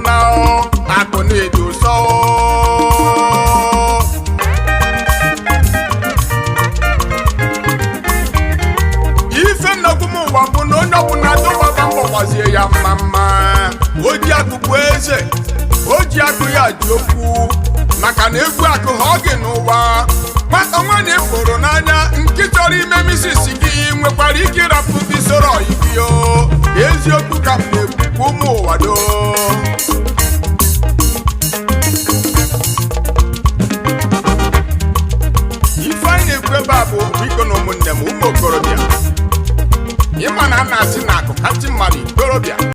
na akụ na-edo ụsọ. Ife nnọgbu m ụwa bụ na onye ọbụla dụbaba mbọ gbazie ya mma mma. O ji akụkụ eze, o ji akụ ya ji okwu, maka na egwu akụ ha ọ gị n'ụwa. Nwata nwaanyị fụrụ n'anya nke chọrọ ime misisi gị nwekwara ike ịrapụ ndị soro ọyị gị. O eziokwu ka m na-ekwukwa, ụmụ ụwa doo.